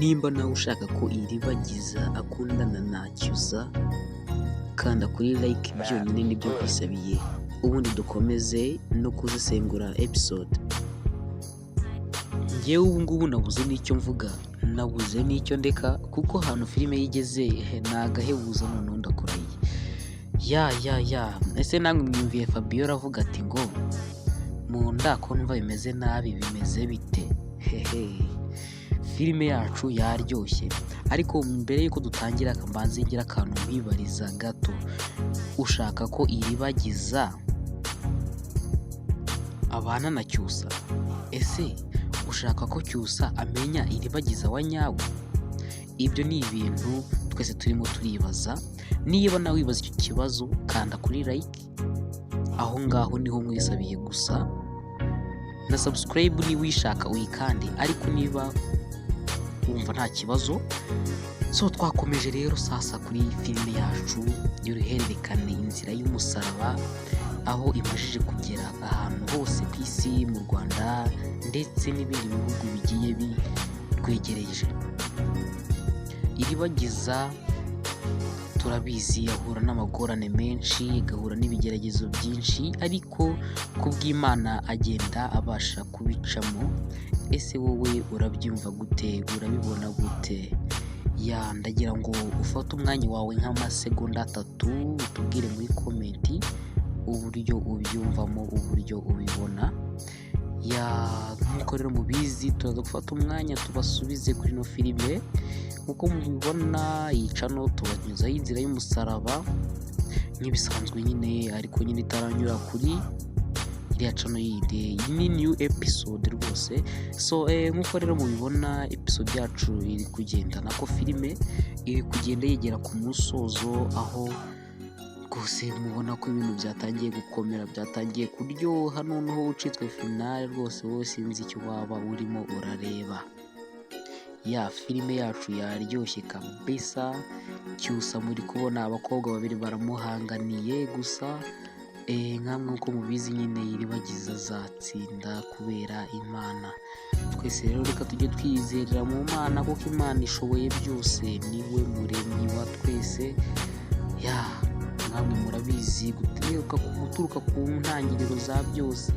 Nimba nawe ushaka ko Iribagiza akundana na Cyusa, kanda kuri like byonyine, nibyo nkwisabiye, ubundi dukomeze no kuzisengura episode. Njyewe ubu ngubu nabuze n'icyo mvuga, nabuze n'icyo ndeka, kuko ahantu filime yigeze ni agahebuzo. Noneho ndakurahiye. Ya ya ya, ese namwe mwiyumviye Fabiola avuga ati ngo mu nda ko numva bimeze nabi, bimeze bite? Hehe, filime yacu yaryoshye, ariko mbere y'uko dutangira mbanze ngira akantu nkwibariza gato. Ushaka ko Iribagiza abana na Cyusa? Ese ushaka ko Cyusa amenya Iribagiza wa nyawe? Ibyo ni ibintu twese turimo turibaza. Niba nawe wibaza icyo kibazo, kanda kuri like, aho ngaho niho mwisabiye gusa, na subscribe niba uyishaka uyikande, ariko niba wumva nta kibazo. So twakomeje rero sasa kuri filime yacu y'uruhererekane, Inzira y'Umusaraba, aho imajije kugera ahantu hose ku isi, mu Rwanda ndetse n'ibindi bihugu bigiye bitwegereje. Iribagiza turabizi ahura n'amagorane menshi, agahura n'ibigeragezo byinshi, ariko kubw'Imana agenda abasha kubicamo. Ese wowe urabyumva gute? Urabibona gute? Ya, ndagira ngo ufate umwanya wawe nk'amasegonda 3, utubwire muri comment uburyo ubyumvamo, uburyo ubibona. Ya, nk'uko rero mubizi, turaza gufata umwanya tubasubize kuri ino filime. Nk'uko mubibona, iyi channel tubanyuzaho Inzira y'Umusaraba nk'ibisanzwe nyine, ariko nyine itaranyura kuri iriya channel yindi. Iyi ni new episode rwose. So nk'uko rero mubibona, episode yacu iri kugenda, nako filime iri kugenda yegera ku musozo, aho rwose mubona ko ibintu byatangiye gukomera, byatangiye kuryoha. Noneho ucitswe finale rwose, wowe sinzi icyo waba urimo urareba. Ya, filime yacu yaryoshye kabisa. Cyusa muri kubona abakobwa babiri baramuhanganiye gusa. Nkamwe nk'uko mubizi nyine, Iribagiza azatsinda kubera Imana. Twese rero reka tujye twizerera mu Mana, kuko Imana ishoboye byose, niwe muremyi wa twese. Ya, namwe murabizi, guturuka ku ntangiriro za byose,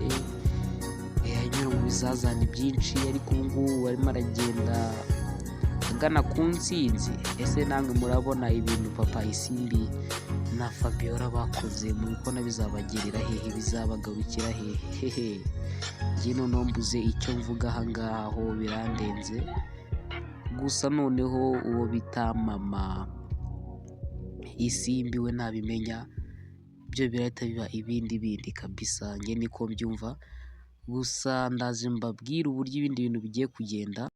anyura mu bizazane byinshi, ariko ubu ngubu arimo aragenda agana ku ntsinzi. Ese namwe murabona ibintu papa Isimbi na Fabiola bakoze, muri kubona bizabagerera hehe? Bizabagarukira hehe? Hehe, njye noneho mbuze icyo mvuga aha ngaho, birandenze gusa. Noneho uwo bita mama Isimbi we nabimenya byo birahita biba ibindi bindi kabisa, njye niko mbyumva. Gusa ndaje mbabwire uburyo ibindi bintu bigiye kugenda.